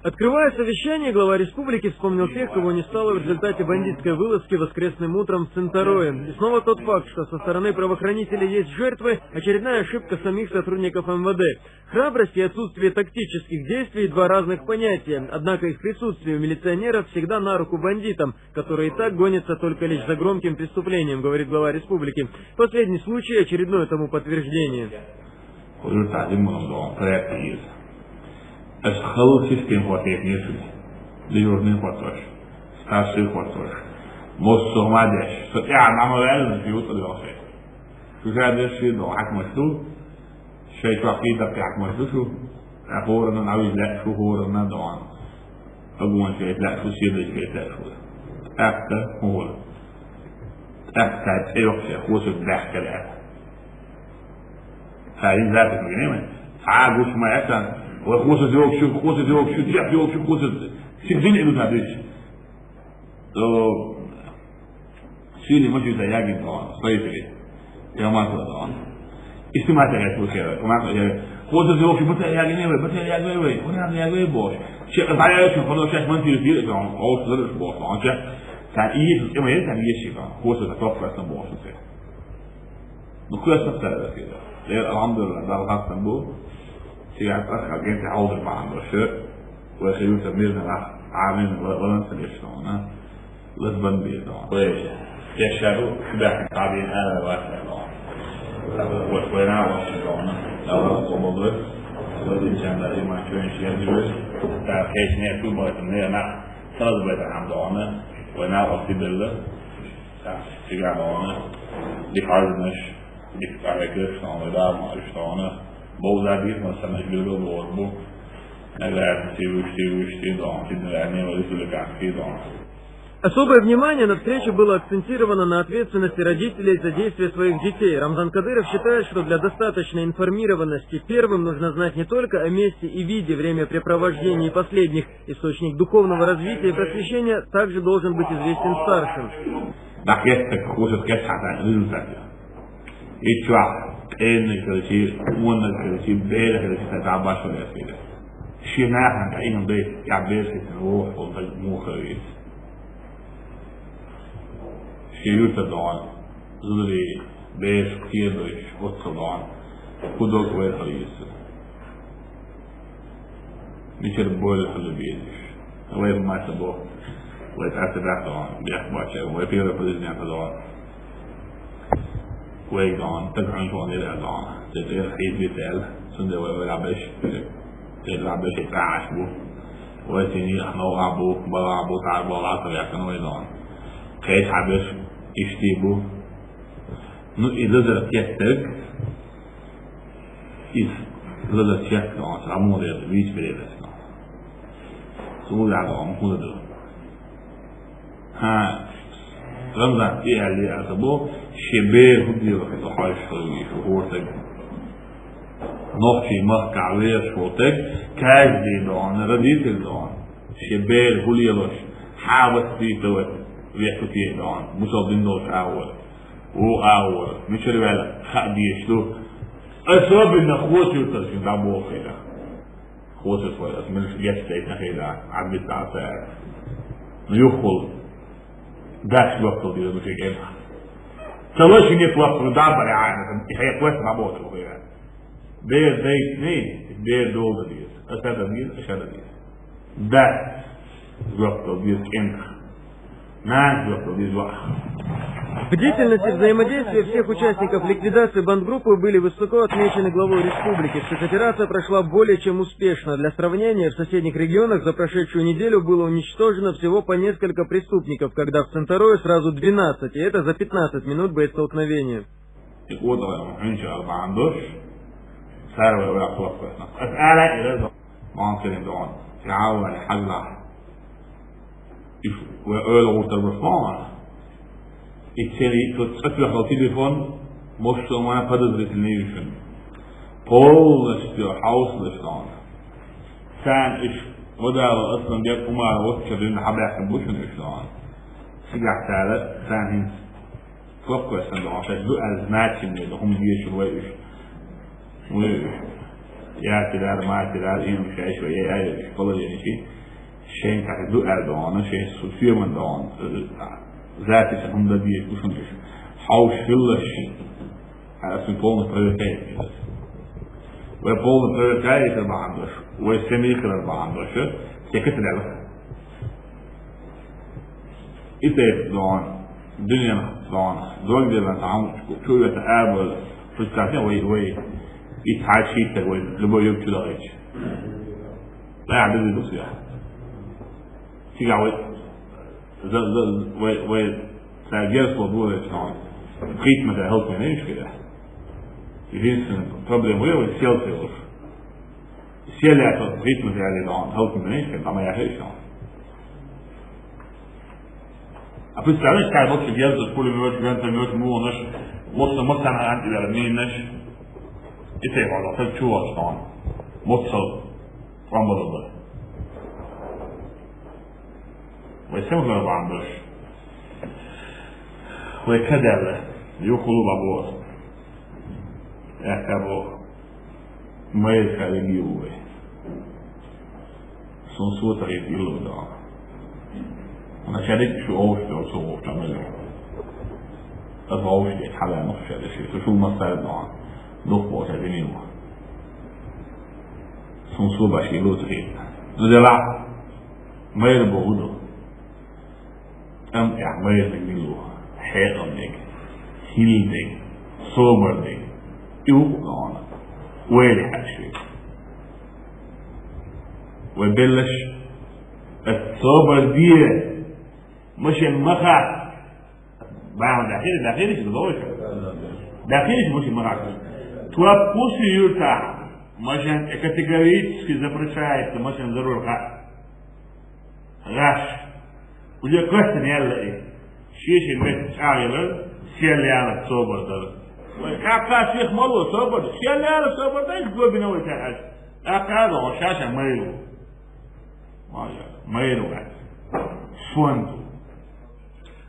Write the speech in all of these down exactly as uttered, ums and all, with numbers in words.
Открывая совещание, глава республики вспомнил тех, кого не стало в результате бандитской вылазки воскресным утром в Центарое. И снова тот факт, что со стороны правоохранителей есть жертвы, очередная ошибка самих сотрудников МВД. Храбрость и отсутствие тактических действий — два разных понятия, однако их присутствие у милиционеров всегда на руку бандитам, которые и так гонятся только лишь за громким преступлением, говорит глава республики. Последний случай — очередное тому подтверждение. Хозур тазим мунун доон проект ийиз. Эс халу систем хватает несуд. Дежурный хватош. Старший хватош. Мос сомадеш. Сотя нама вэлэн фиут адёхе. Шушадеш ши доон хакмашту. Шей чуахи да хакмашту шу. Ахорна навиз ле шу хорна доон. Агуан шей ле шу сидэш шей ле шу. Ахта хор. Ахта эйохше хосур бэхкэлэ. Цаин запись мэгэнэ мэ. Цаа гуш мэ эсэн. Ой, хосо зёгшү, хосо зёгшү, зяп зёгшү, хосо. Сигдин эду табиш. То сили мочи за ягин то, стоит ли? Я масла то. Истимата я слушаю, команда я. Хосо зёгшү, бата ягин эвэ, бата ягин эвэ, хона ягин эвэ бош. Че, а я ещё, хона сейчас монтирует, он, он слышит бош, он сейчас. Цаа и есть, и мы есть, там есть, хосо готов к этому бошу. Ну, куда собраться, да? Э, алхамдулилла, Дала хастам бу. Сигаат архагент алды баан башы. Ва хиюта мирна ах, амин, ва валан садешна. Лазбан бирна. Ва яшару, шудахин табин, ара васа. Ва ва на ва шидона. Ава соболы. Ва динчан да има чуен шиядюс. Та кешне ту байтын не на. Сразу байтын хамдона. Ва на ва сибелла. Циган оны, дихазныш, дихазныш, оны да, маштаны. Бозадир, масана, билбил борбу. Наверное, сивуш, сивуш, сидон, сидон, республиканский дон. Особое внимание на встрече было акцентировано на ответственности родителей за действия своих детей. Рамзан Кадыров считает, что для достаточной информированности первым нужно знать не только о месте и виде времяпрепровождений последних, источник духовного развития и просвещения также должен быть известен старшим. Дакъетта кусат кесхата результат. Ичвах, энни кылчи, уонна кылчи, бэйла кылчи, та табаш кылчи. Шинахан, та инан бэй, я бэйситин, о, о, бэй, муха вис. Шиюта дон, зури, бэйс, кедуш, отца дон. Кудок вэй халиса. Мичэр бойл халы бэйс. Вэй маса бо. Вэй тата дахтон, бях бача, вэй первый президент дон. Вэй дон, так он шон ира дон. Тэ тэ хиз битэл, сунде вэй вэй лабэш. Тэ лабэш и таш бу. Вэй тини ахно абу, бала абу, тар бала, тар якын вэй дон. Кэйс хабэш, ишти бу. Ну, и лазар кеттэг, из лазар чек, он, Рамон, вич брэдэс, но. Сулда, он, худу. Ха, Рамзан, и али, а то был, шебе, худи, вот это, хаш, что ли, что, вот так. Ногчий мах кавер, что так, каждый дон, родитель дон. Шебе, хулиелош, хавас, ты, то, вот, веху, ты, дон, мусал, дин, дон, хавас. О, аур, мичэр вэлэ, ха, диэш, ну. Особенно хочется, что да, бог, это. Хочется, это, мэлэш, я считаю, это, это, администрация. Ну, юхул. Дальше лопнул, где-то, ну, фиг, это. Целочи не плохо, да, бля, это, я просто работал, я. Бэр дэйт, не, бэр долго, где-то. Это, это, где-то, это, где-то. Да. Жоп кылдыыр кэнтэх. Наһаа жоп кылдыыр жоп. Бдительность и взаимодействие всех участников ликвидации бандгруппы были высоко отмечены главой республики. Спецоперация прошла более чем успешно. Для сравнения, в соседних регионах за прошедшую неделю было уничтожено всего по несколько преступников, когда в Центарое сразу двенадцать, и это за пятнадцать минут боестолкновения. Икъуо дагъа хьунча арбаан дош, сарвай ура хлопкосна. Ас ара ира до. Мантелин дон. Ява хагла. Иш, ура ойла утар бусмана. Ичери тут цатва хал телефон, может, у меня подозрительный ишин. Полностью хаос лишь дон. Сан иш, водала аслан бек умар, вот чарин хабяхын бушин иш дон. Сигахтара, сан хин. Копкой сан дон, ду аз значимный, да хум бешин вай иш. Вай иш. Яцирар, мацирар, имам шайш вай, я, я, я, положение чи, шайн как ду эр дона, шайн су-, суеман дона, э, запись хум да диет, кушун иш. Хау шиллаш, а су полностью проверяет. Вай полностью проверяет, это бандош. Вай семи хилар бандош, секет лела. Итек дон, дунен дон, дон делан там, чуя та абл, пускай вай, вай, и тачи та вай, любой юг чудович. Да, да, да, да. Сега вай, за, за, вай, вай, та герс вот будет, но, притма да, help me, не, когда. Единственная проблема, я вот сел, сел. Сел я тот притма да, я, он, help me, не, когда, моя хейшон. А представляешь, как вот сидел за пулемёт, гранатомёт, муоныш, вот на мостана антиверминныш. И ты его, как чего, что он. Вот что, он был бы. Вай сем гарбандыш. Вай кадалла. Юкулу бабо. Эхабо. Мэй харигилвай. Сун сотарит илуда. Началик шу овште, овште, овште, овште. Аз овште, хала, ну, шу, шу, шу, масар, но. Дух Божий, винил. Сун су баш илуда. Ну, дела. Мэр богуду. Там я мэр не милу. Хэ он не. Хил не. Собор не. И у он. Уэли хаши. Уэ беллэш. Эт собор дие. Мышен маха. Баан дахир, дахир иш, дахир иш. Дахир иш, мышен маха. Туа пуси юрта. Мышен категорически запрещается, мышен зарур ха. Гаш. Уже костен ялла и. Шиши мет чагилы, сел яла собордал. Ой, кака ших молу собор, сел яла собордал, глубина ой тахаш. Кака да, шаша мэру. Моя, мэру. Суанту.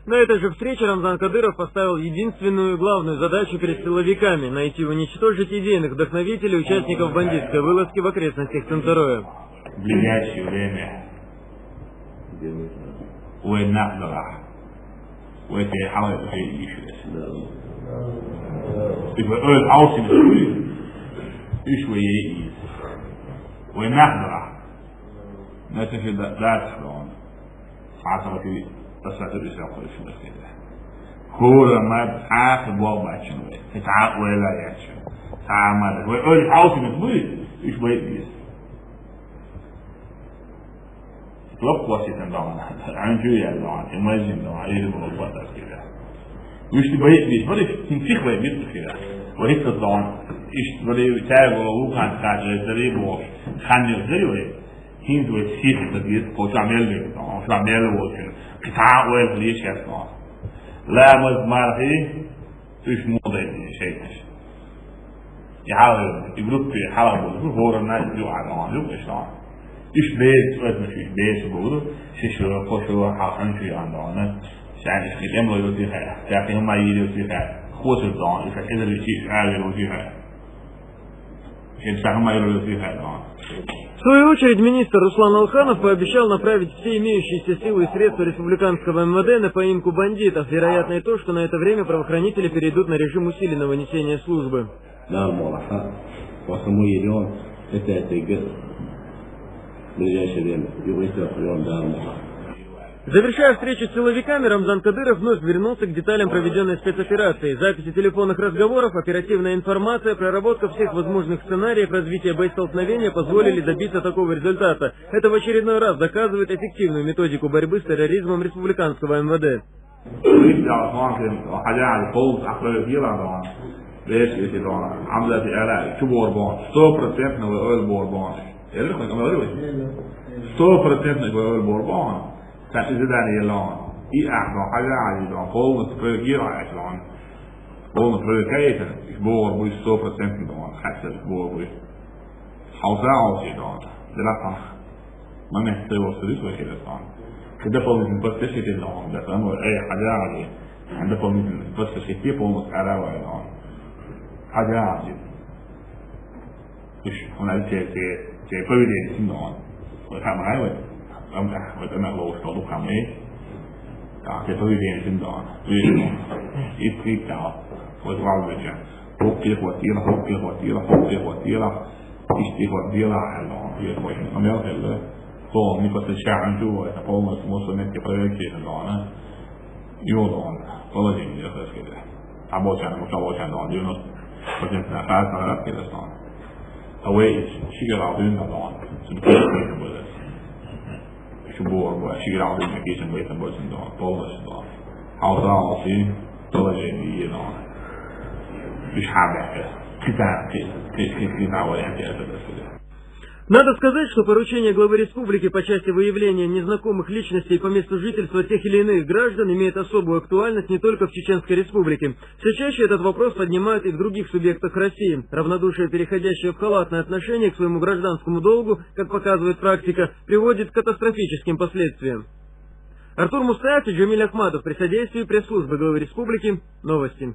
На этой же встрече Рамзан Кадыров поставил единственную главную задачу перед силовиками — найти и уничтожить идейных вдохновителей, участников бандитской вылазки в окрестностях Цинцароя. В ближайшее время. Уэйнах дала. Уэйте хавай бухи ишвес. Ибо ой аусим ишвес. Ишве ей из. Уэйнах дала. Значит, да, дальше он. Хасавати, тасату ишве хойшин бахтеда. Хора мад хас бо бачын уэй. Та уэла ячын. Та мад. Уэй, ой, аусим ишвес. Ишве из. Лоп класситен дона. Анжу я дона. Imagine дона. Или было вот так, да. Вишти бай, виш, бай, син сих бай, бит сих, да. Вай, хитта дона. Иш, бай, тяй было, вулкан, каже, зери было. Хан не зери, вай. Хин, вай, сих, это бит, по чамеле, дона. Чамеле, вот. Кита, вай, лишь, дона. Ла маз мархи, Иш мода шейташ. Я хала, и группе хала буду, хора на ю ана, ю эшлан. Иш бес, эт миш иш бес буду, шишо, кошо, ха, ханчу анда, ана. Шан иш кем ло ю тиха, я кем ма йири ю тиха. Хосу дан, иш эзер иш иш ави ю тиха. Иш иш ма йири ю тиха, ана. В свою очередь, министр Руслан Алханов пообещал направить все имеющиеся силы и средства республиканского МВД на поимку бандитов. Вероятно и то, что на это время правоохранители перейдут на режим усиленного несения службы. Дар молаха, восьмой регион, это, это г-, ближайшее время, юго-восток регион, дар молаха. Завершая встречу с силовиками, Рамзан Кадыров вновь вернулся к деталям проведенной спецоперации. Записи телефонных разговоров, оперативная информация, проработка всех возможных сценариев развития боестолкновения позволили добиться такого результата. Это в очередной раз доказывает эффективную методику борьбы с терроризмом республиканского МВД. Рысь дала фанкин, хозяин, полз, ахры, гила дала. Вещь эти дала. Амзати эла, чубор бон. Стопроцентно вы эл бор бон. Элли хоть, амзати вы? Стопроцентно вы эл бор бон. Та изидани елон. И ах дала, хозяин дала. Полностью проверировать дала. Полностью проверяется. Иш бор будет стопроцентно дала. Хотя иш бор будет. Хауса хауси дала. Дела пах. Момент своего сюрис вахида дала. Когда дополнительно подсвечивает дала. Да, там, эй, хозяин. Дополнительно подсвечивает полностью арава дала. Хозяин. Уж, хӀана аьлча церан, церан поведени синда даьнна. Вай хьа ма хай вай. Амма вай тӀа нах ловш долу хӀама. ТӀаккха церан поведени синда даьнна. Вижу. Итт хи тӀехь. Вай валлача. ХӀокхе хӀоттийла, хӀокхе хӀоттийла, хӀокхе хӀоттийла. Иштта хӀоттийла аьлла. Вижу вай. Амма мел хилла. Со никъа ца шаьхьанчу вай, сан полностью муса метте проверка даьнна. Йо, даьнна. Положение яхаш хилла. Абочан, муса абочан даьнна. Девяносто процент на шаьхьа хилла даьнна. А вай ши градус дуьйна даьнна. Цуьнан кийча байтам бара. Шу боху, вай ши градус дуьйна кийча байтам бара цуьнан даьнна. Полностью даьнна. Хьалха алси положение е даьнна. Уьш хьабаьхьа. Кхин цхьа, кхин, кхин, кхин, кхин цхьа вариант яц аса. Надо сказать, что поручение главы республики по части выявления незнакомых личностей по месту жительства тех или иных граждан имеет особую актуальность не только в Чеченской Республике. Всё чаще этот вопрос поднимают и в других субъектах России. Равнодушие, переходящее в халатное отношение к своему гражданскому долгу, как показывает практика, приводит к катастрофическим последствиям. Артур Мустафин, Джамиль Ахмадов, при содействии пресс-службы главы республики. Новости.